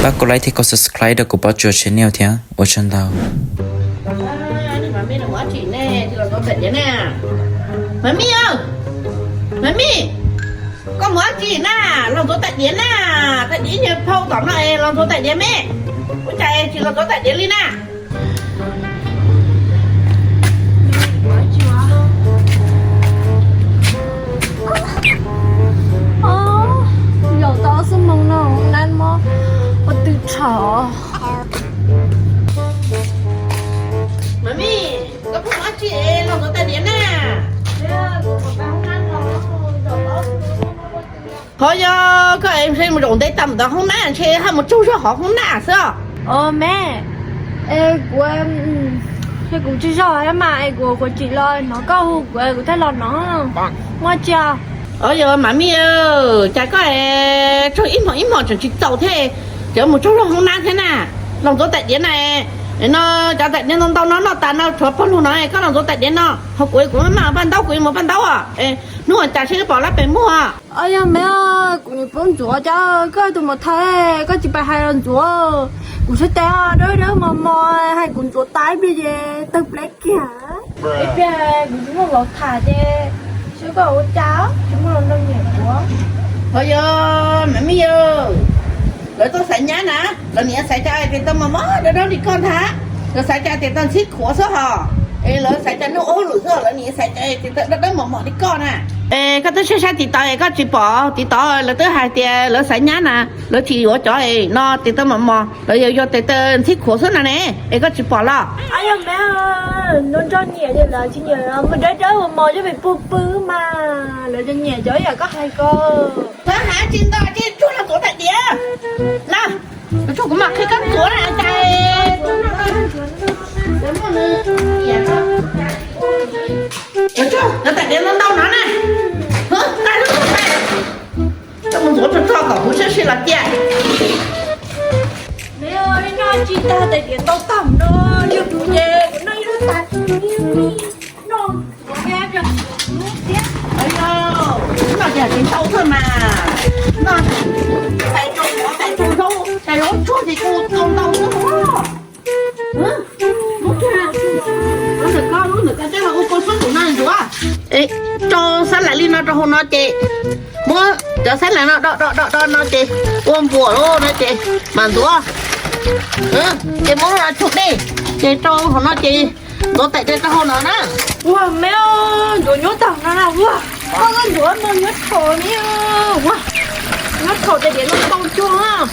Pab kuv like thiab kuv subscribe rau kuv Pob Tsuas channel thiab, ua tsaug ntau. Mas Mij, Mas Mij, koj mus dab tsi na? Los ntxuav tais diav na, tais diav nyuag phau tom no es los ntxuav tais diav me. Ua cas tsis los ntxuav tais diav li na? Zaum tau ob xuab moos no na mob pob tw tshauv. Mas Mij, koj pheej mus dab tsi es los ntxuav tais diav na? Qhov yog koj es ntshe mus zaum ntev tag mus ntawm hoob nab ntshe haj mus tsaug zog hauv hoob nab xwb os. Os me, es kuv, es kuv tsaug zog mas es kuv qhuav tsim los hnov koj hu kuv, kuv thiaj los no. Muaj tsi os? Os yog Mas Mij, cas koj es tsaug ib hmos ib hmos tseem tsis txaus thiab, tseem mus tsaug zog hoob nab thiab na? Los ntxuav tais diav na. No cov tais diav ntau ntau no noj tas no tshuav pog lug no, koj los ntxuav tais diav no. Ho kuv, kuv maj maj paj ntaub, kuv yuav mus paj ntaub os. Hnub ua cas seb koj pom lab pes muag. Os yog me, kuv nim poob ntxuav cas koj tus mus thaij, koj tsis pab hais los ntxuav. Kuv sab tes dawb dawb mos mos, hais kuv ntxuav tas ib pliag ces tawg pleb kiag. Ib pliag kuv tsis muaj los tham ces seb koj ua cas tsis muaj los nrog nyiam kuv. Ho yog Mas Mij, lawv tuaj xaiv nyab na, lawv nim xaiv cov tis taw mos mos dawb dawb li koj ntag. Lawv xaiv cov tis taw ntxhib khuav xwb hos, es lawv xaiv cov neeg ua hauj lwm xwb, lawv nim xaiv cov tis taw dawb dawb mos mos li koj na. Es koj twb saib saib tis taw es koj tsis pom tis taw lawv twb hais tias lawv xaiv nyab na, lawv tsis yuav cov no tis taw mos mos, lawv yuav yuav tis taw ntxhib khuav xwb no ne, es koj tsis pom los? Yog me, no nrog nyiam ces lawv tsis nyiam, mus dawb dawb mos mos coj pes pug pw mas lawv tsis nyiam cov yam koj hais ko. Txhob hais tsis ntau ces tsuag los ntxuav tais diav na. Tsuag kuv mam qhia koj ntxuav na cas. Tsuag, cov tais diav ntau ntau no na. Koj mus ntxuav tsuag tsuag kom kuv saib seb los cia. Noj tsis tag tais diav ntau tag no, yog kuv ces kuv noj ib lub tas, noj, noj ces tsis ntau xwb mas. Noj tais rau mov, tais rau zaub, tais zaub tsuag ces kuj tau ntau xwb. Lub ntawm ko, lub ntawm ko tej zaum ua kua sab nraum no ntxuav. Rau sab laim li no rau hauv no ces muab cov sab laim no do do do do no ces ua npuas lawm no ces mam ntxuav. Ces muab no tsoo dej ces rau hauv no ces ntxuav tais diav rau hauv no na. Ua me, ntxuav nyuaj tag no na ua. Koj ntxuav no nyuaj thaum ni ua. Nyuaj thaum tais diav no tau cuag.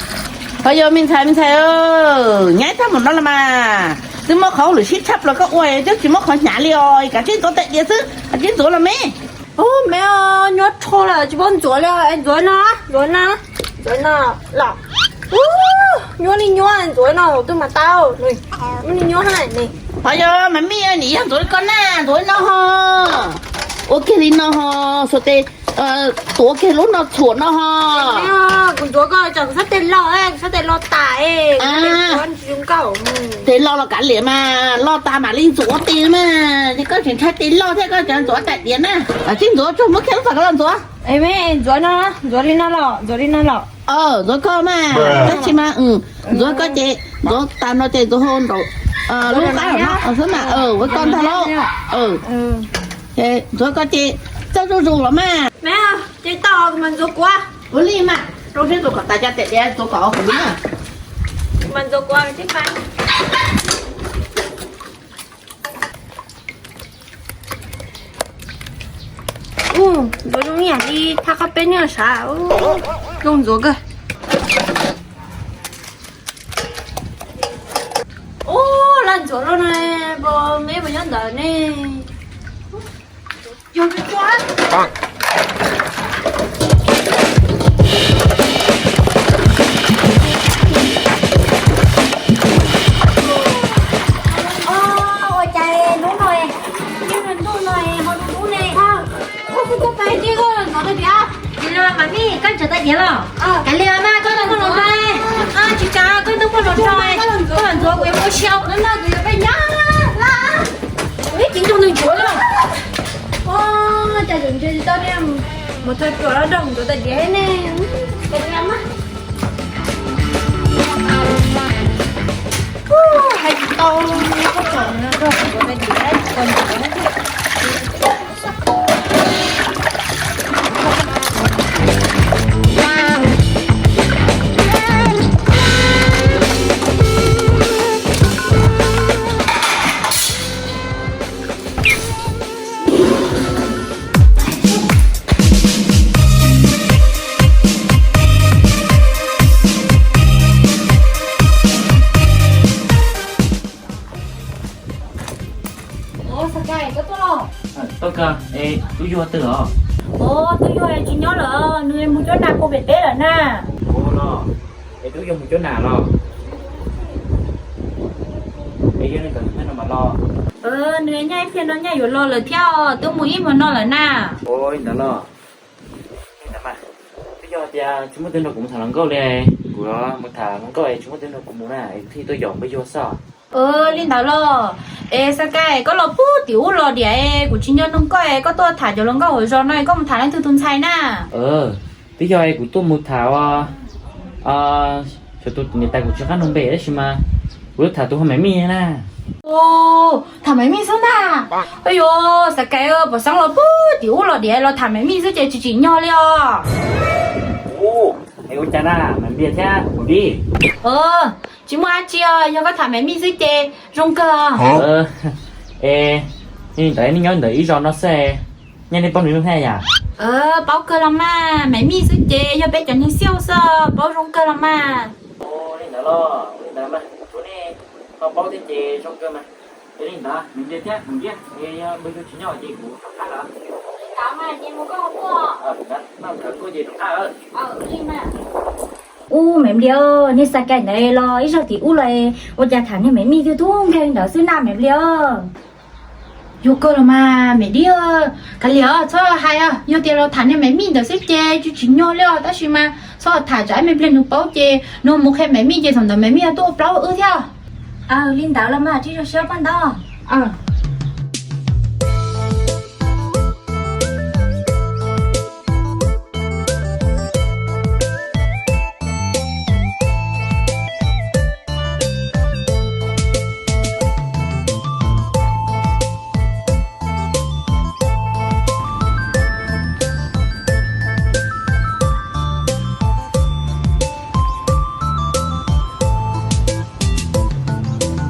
Ho yog me ntxhais, me ntxhais, nyab tag mus no los mas twb muab qhov hauj lwm sib tshaj plaws koj ua twb tsis muab qhov hnyav li os, kav tsij ntxuav tais diav xwb, kav tsij ntxuav los me. Ub me, nyuaj tshaj lawm tsis paub ntxuav li, ntxuav no, ntxuav no, ntxuav no los. Nyuaj li nyuaj, ntxuav no hauv twg mas tau, nyuaj li nyuaj na. Ho yog mas mij, nim yog ntxuav li koj na, ntxuav li no ho. Ua kiag li no ho, xuas tes tuav kiag lub no txhuam no ho. Kuv ntxuav koj tsam kuv sab tes loj, kuv sab tes loj tas. Tes loj los kav liam mas, loj tas mam li ntxuav tes mas, ces koj tseem ntshai tes loj thiab koj tseem ntxuav tais diav na. Kav tsij ntxuav tsuag, muab kiag lub fam ko los ntxuav. Ntxuav no, ntxuav li no los, ntxuav li no los. Ntxuav koj mas, tab sis mas, ntxuav koj ces, ntxuav tas no ces ntxuav hauv nraum lub qab no xwb mas, ua koj ntag lauj. Ntxuav koj ces txawj zuj zus los mas. Ces tau, kuv mam ntxuav kuv. Ua li mas, rau siab ntxuav kom tas cov tais diav, ntxuav kom kuv na. Kuv mam ntxuav kuv tib pai. Ntxuav zoo ib yam li thaj qab peb nyob sav, zoo ntxuav kawg. Ub, laj ntxuav loj no, me puas nyob ntawd ne? Yog tsuag tsuag. Ua cas lub no, lub no ho dub dub ne? Ua kuv kuj pais cia koj los ntxuav tais diav. Mas mij, koj ntxuav tais diav los? Kav liam mas, koj los ntxuav. Tsis tas, koj ntuj muaj los tso, koj los ntxuav kuv yuav ua siab. Ib ceev nrog nws ntxuav lawm. Ua cas tseem ntshe tsis tau ne, mus thaij ruam los nrog ntxuav tais diav ne. Kav liam mas. Koj, es Tub Yuag twg os? Ua, Tub Yuag tsis nyob lawm, nws mus cuab nas puag pem teb lawm na. Ua los, es Tub Yuag mus cuab nas los? Es yog li ntawd nws hnub no mam los? Nws nyaj ib pliag no nyaj yuav los lawm thiab, twb mus ib hmo no lawm na. Ua li ntawd los? Li ntawd mas, twb yog tias tsis muaj tus nrog kuv mus tham hluas nkauj li, kuv mus tham hluas nkauj es tsis muaj tus nrog kuv mus na, es kuv thiaj tuaj yaum Tub Yuag xwb. Li ntawd los? Es Xab Kais, koj los puag tim ub los diam, kuv tsis nco nug koj, koj tuaj tham cov hluas nkauj hauv zos no, koj mus tham leej twg tus ntxhais na? Twb yog kuv tuaj mus tham ua, xyov tus niam tais kuv tsis qab nug npe tab sis mas kuv tuaj tham tus hu Maiv Mij na. Tham Maiv Mij xwb ntag. Yuav, Xab Kais, pom xeeb los puag tim ub los diam los tham Maiv Mij xwb ces tsis tsim nyog li os. Es ua cas na, Maiv Nplias thiab Maiv Dib? Tsis muaj dab tsi os, yog koj tham Maiv Mij xwb ces zoo kawg. Es nej ntawd nej nyob ntawm ib zos no xwb, nyaj nej paub nws lub npe thiab yam? Paub kawg los mas, Maiv Mij xwb ces yog peb cov neeg xiauj xwb, paub zoo kawg los mas. Li ntawd los, li ntawd mas, tsuav nej ho paub thiab ces zoo kawg mas. Es li ntawd Maiv Nplias thiab Maiv Dib, es yog Tub Yuag tsis nyob ces kuv rov qab lawm. Li ntawd mas ces mus koj ho tuaj. Mas nkawd tuaj ces rov qab. Ub, Maiv Nplias, niag Xab Kais ntawd los ib zaug tim ub los, ua cas tham niag Maiv Mij twb tub nkeeg ntawd xwb na Maiv Nplias? Yog kawg los mas Maiv Dib, kav liam txhob hais, yog tias los tham niag Maiv Mij ntawd xwb ces tsis tsim nyog li os, tab sis mas txhob tham tsam ib me pliag nws paub ces nws mus qhia Maiv Mij ces thaum ntawd Maiv Mij tuaj ua plaub wb thiab. Li ntawd los mas tsis zoo siab poj ntxoog.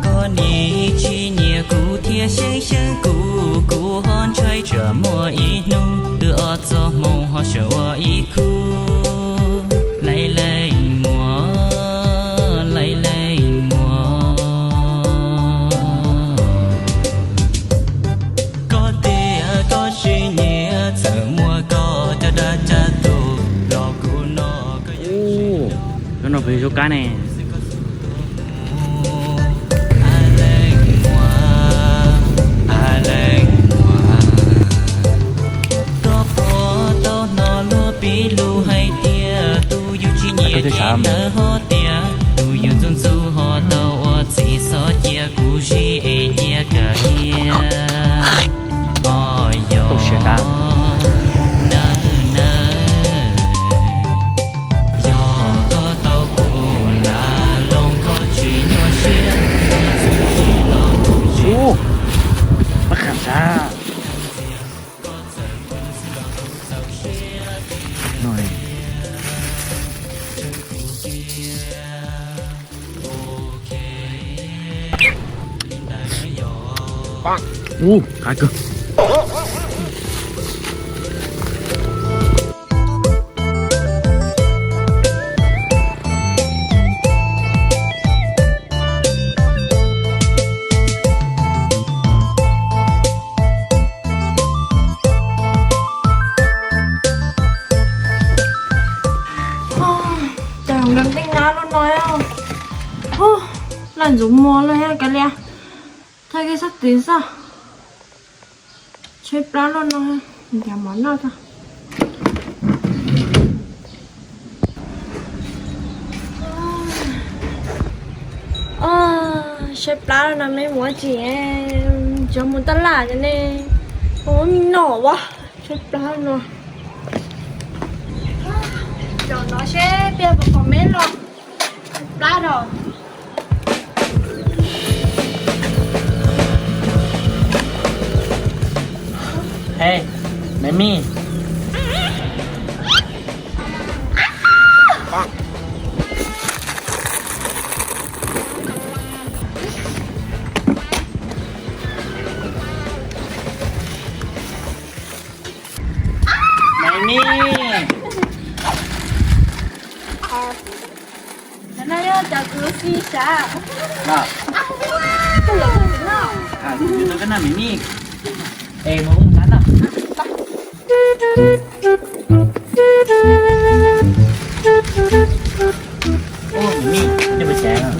Koj niam tsis nyiam kuv thiab xyeeb xyeeb kuv, kuv ho ntshai tsam muaj ib hnub twb ob txoj hmoo ho sawv ua ib khub. Laij leej muam, laij leej muam, koj tias koj tsis nyiam txawm muaj koj caj dab caj tus los kuv no. Koj no kuv zoo kab ne. Koj puas tau hnov luag pib lus hais tias tus yus tsis nyiam tsis nawb ho tias tus yus ntxub ntxub ho tau ua txiv txhob cia kuv zim es cia kawg thiab. Os yog, nawb nawb, yog koj tau kuv lam loos koj tsis nyuaj siab. Ub, qab kawg. Cas nkees tej nyab lub no, laj ntxuav muag lawm kav liam, thaij kev sab tid xwb. Tshaib plab loj no, nrhiav mov noj tso. Tshaib plab loj no me mus tsis, tsuas mus taj laj ne, ua me noj as, tshaib plab no. Zaum no seb peb puas pom me los, tshaib plab os. Ej, Maiv Mij. Maiv Mij. Cov no yog cov kuv xib sav. Kuv yog tus noj, Maiv Mij. Es mus ua ntawd no. Ua, Mim Mim, nej pais tsev los?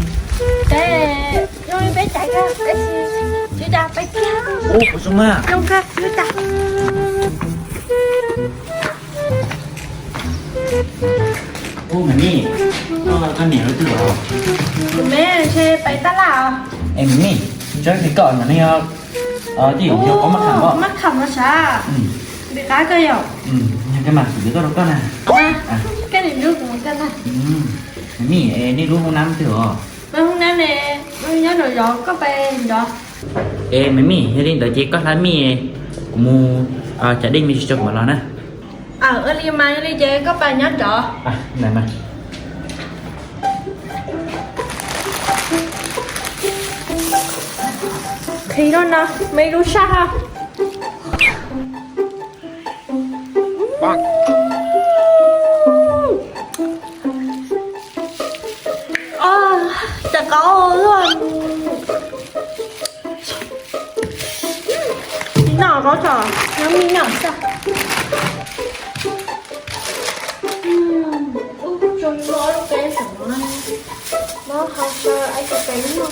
Peb zoo li peb tsev kawg, peb tsis, tsis tas pais kiag. Ua, kuv zoo mas. Zoo kawg, tsis tas. Ua, Mim Mim, koj niam lub twg los? Kuv me ntshe pais tab laj os. Es Mim Mim, tsob twg koj no ne? Yog, twb yog qaub mab kham os. Mab kham los sav. Ntim qab koj yom. Yog koj mas kuv yuav tuaj rau koj na. Koj niam lub kuv mus koj na. Mim Mim, es nej lub hoob nab twg os? Lub hoob nab ne, nyob nraum zos, koj pais nrov. Es Mim Mim, yog li ntawd ces koj hla mij, kuv mus cav dej me ntsis tso kuv mam los na. Ua li mas yog li ces koj pais nyob nrov. Qhia no no, me lub sab ha. Cas qaub luaj. Noj qaub tso, noj mij noj xwb. Ub, zoo li muaj ob lub peb xeem no, muab hau saw ib co peb lub noj.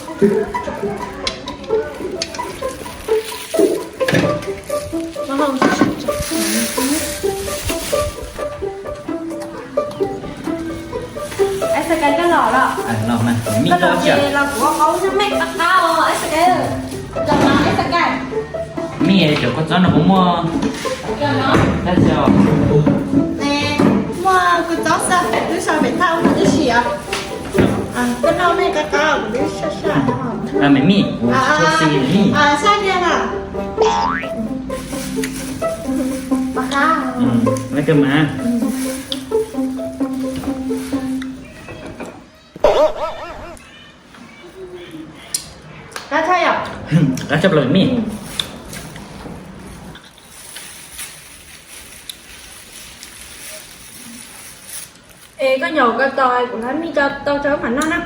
Ib xav kais koj los los? Koj los ces los kuv ua qaub xwb, me qab qab os ib xav kais. Los mas ib xav kais. Mij cov kua txob no puas muaj? Muaj kua txob xwb, twb sau pem thaj ub no tib si os. Koj noj me qab qab, kuv twb saj saj. Mim Mim, kuv tsis tshua xis Mim Mim. Saj tiag na. Qab qab. Qab kawg mas. Qab tshaj yom? Qab tshaj plaws Mim Mim. Es koj nyaum ko taw, kuv hla mij tau tso mam noj na.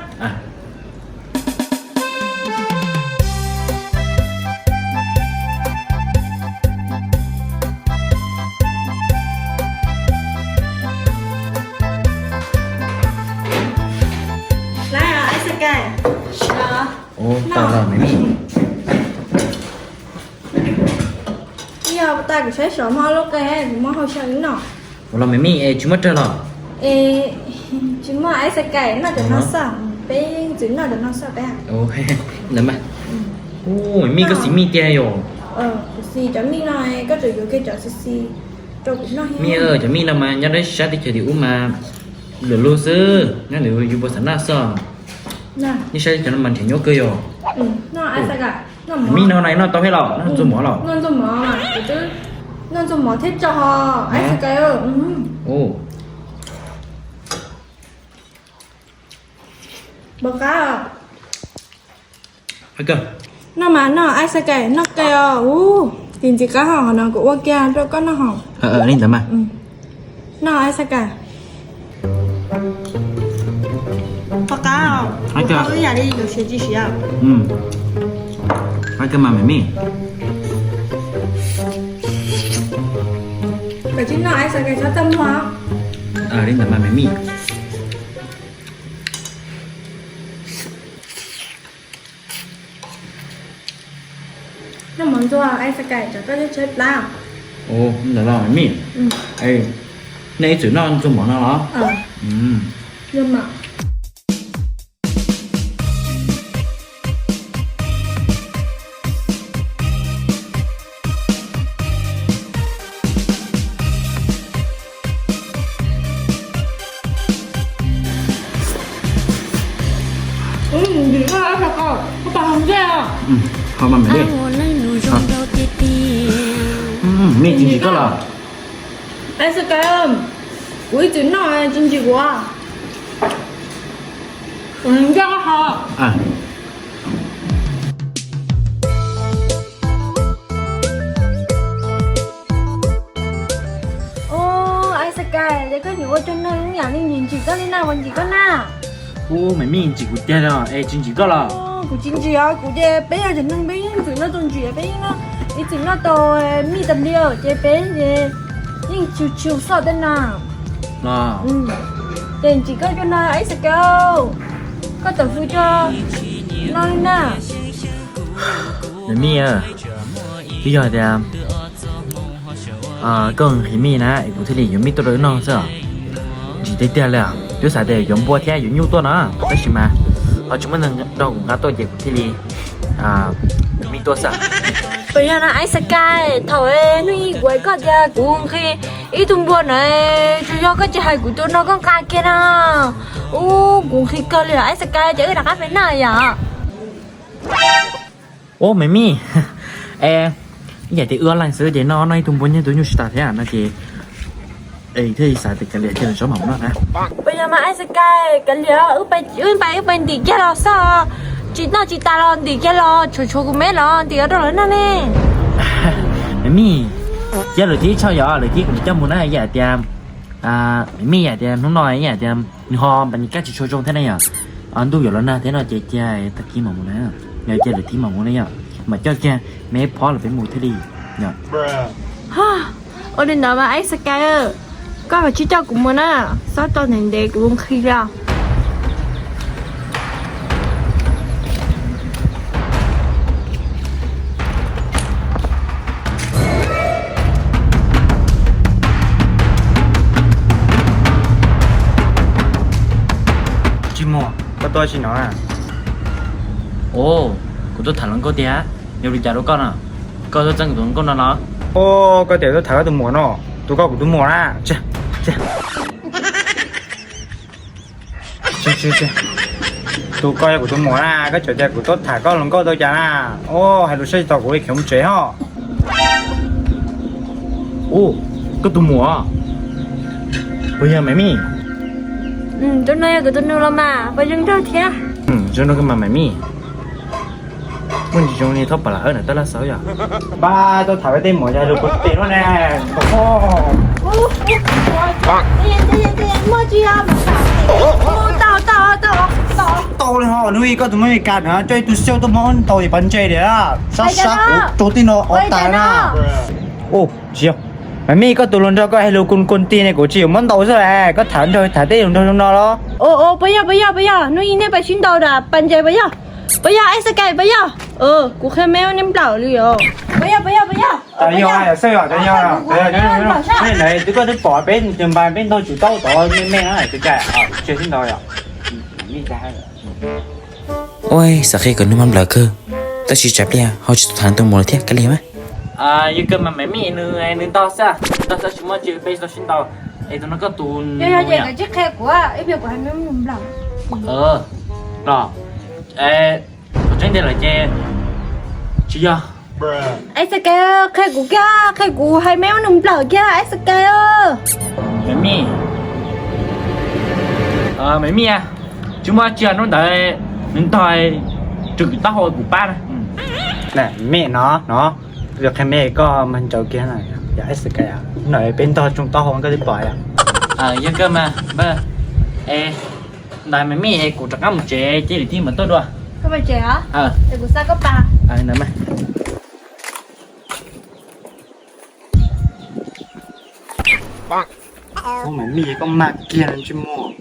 Laib os ib xav kais. Ua tau los Mim Mim. Ib yog tas kuv saib xyov muaj ob lub qe, kuv muab hau xyaw ib noj. Ua los Mim Mim, es tsis muab rawg los? Es tsis muaj ib xav kais, noj cov no xwb, peb txiv noj cov no xwb peb. Ntawd mas. Ua Mim Mim, koj xis mij tiag yom? Kuv xis cov mij no, koj tseem yuav kiag cov xis xis rau kuv noj thiab. Mij, cov mij no mas nyob deb sab teb chaws tim ub mas lwm lub xwb, nyob ntawm yus puas xav noj xwb. Nej saib cov no mas nrhiav nyuaj kawg yom. Mij no na noj tau thiab los noj ntxuag mov los? Noj ntxuag mov thiab tso ho ib xav kais. Npaum qab. Noj mas noj ib xav kais, noj qe os. Ub, ntxim ntxim qab hos, qhov no kuv ua kiag rau koj noj hos. Li ntawd mas. Noj ib xav kais. Qab qab os. Ib yam li yuav siav tsis siav. Qab kawg mas Mim Mim. Koj tsis noj ib xav kais txhob txaj muag. Li ntawd mas Mim Mim. Noj mov ntxuag ib xav kais, tsam koj tshaib tshaib plab. Ntawd los Mim Mim. Nej ib txwm noj ntxuag mov no los? Ntxim koj, koj pab hau ntsej os. Hau mas Mim Mim. Mim Mim, tsis ntxim koj los? Ib xav kais, kuv ib txwm noj tsis ntxim kuv. Kuv nco koj hau. Ub, ib xav kais, ces koj niam ua cov no ib yam li ntxim ntxim koj li na, puas ntxim koj na? Ub, Mim Mim, ntxim kuv tiag los es tsis ntxim koj los? Kuv tsis ntsim os, kuv ces peb yog tsev neeg peb yeej txwm noj tau ntsim, peb yeej noj, ib txwm noj tau mij tas li ces peb ces yeej tsis tsis xoj tej no. Ces ntsim koj coj no Ice Sky, koj tawm hws coj no li na. Nws mij, twb yog tias koj nqhis mij na es kuv thiaj li yuav mij tuaj rau wb noj xwb. Ntsim tiag tiag li, twb xav tias yuav npua thiab yuav nyuj tuaj no, tab sis mas ho tsis muaj neeg nrog kuv nqa tuaj ces kuv thiaj li yuav mij tuaj xwb. Puas yog no Ice Sky, thaum hnub ib kuv hais koj tias kuv nqhis ib tug npua na, tsuas yog koj tsis hais kuv tus no koj nqa kiag no. Ub, kuv nqhis kawg li os Ice Sky, ces wb rov qab pem noj yom. Ub, me mij, es ib yam tias wb ob leeg xwb ces noj noj ib tug npua nyob tus nyuj tsis tas thiab no ces thiaj li xav tias kav liam cia lwm zaus mam noj na. Puas yog mas Ice Sky, kav liam wb pais wb pais ntim kiag los xwb, tsis noj tsis tas los ntim kiag los tshuav tshuav kuv me los ntim rau lawv noj ne. Me mij, cia lwm thib tso yom, lwm thib kuv mam coj mus na, ib yam tias me mij, yam tias hnub no ib yam tias nws ho npas kab tsis tshua zoo thiab na yom, ntuj yuav los nag thiab no ces cia tag kis mam mus na, yog cia lwm thib mam mus na yom, mam coj kiag me phob los peb mus thiaj li yom. Ua li ntawd mas Ice Sky, koj mam tsis coj kuv mus na, txhob tos ntev ntev kuv nqhis los. Tsis muaj, koj tuaj tsis no na. Ua, kuv tuaj tham hluas nkauj tiag, yog li cas rau koj no? Koj tuaj txeeb kuv tus hluas nkauj no los? Ua, koj tias tuaj tham koj tus muam no, tus koj kuv tus muam na. Tus koj yog kuv tus muam na, koj tseem tias kuv tuaj tham koj hluas nkauj tau cas na? Ua, hais lus saib tsis tau kuv li khiav mus tsev ho. Ua, koj tus muam, puas yog Maiv Mij? Tus no yog kuv tus nus los mas, puas zoo nraug thiab? Zoo nraug kawg mas Maiv Mij. Muaj ntsis zoo li thaub pam lam awb ntawm tab laj xauv yom. Npaj tuaj tham peb tej muam yog lus kuv tes luaj ne. Tau li ho, hnub ib koj tus muam Meskas na coj ib tug xiauj tuaj muab ntaus ib pab ntse li, sab sab kuv rau tej no os tas na. Tsis yog, Maiv Mij, koj tus hluas nraug koj hais lus kua kua ti ne, kuv tsis yuav muab ntaus xwb las, koj tham nraug tham tej hluas nraug zoo no los? Puas yog, puas yog, puas yog hnub ib nej pais sib ntaus rau pas ntses puas yog? Puas yog Ice Sky puas yog? Kuv qhia me ua nej nplawm li os. Puas yog, puas yog, puas yog? Twb koj twb pom peb npas peb ntaug tsum taub tod me me na, tsis cas, tsis sib ntaus yom. Ua, xav qhia kom nws mob nplawm kawg, tab sis tsam pliag ho tsis tau tham tus muam lawm thiab, kav liam mas. Yog kawg mas Maiv Mij, nws nws ntog xwb, ntog xwb tsis muaj tsi peb tsis tau sib ntaus. Es tus no koj tus nus yom? Los, qhov tseeb tiag lawm ces tsis yog. Ice Sky, qhia kuv kiag, qhia kuv hais me ua nws nplawm kiag Ice Sky. Maiv Mij, Maiv Mij, tsis muaj tsi, hnub ntawd nws ntog tsum taub hau kuv pab na. Maiv Mij no no, qhia me koj mas ntsaws kiag na, yog Ice Sky, no peb ntog tsum taub hau koj twb pom yom. Yog kawg mas, es ntawd Maiv Mij es kuv rov qab mus tsev, cia lwm thib mam tuaj dua. Maiv Mij, koj mag kiag tsis muaj.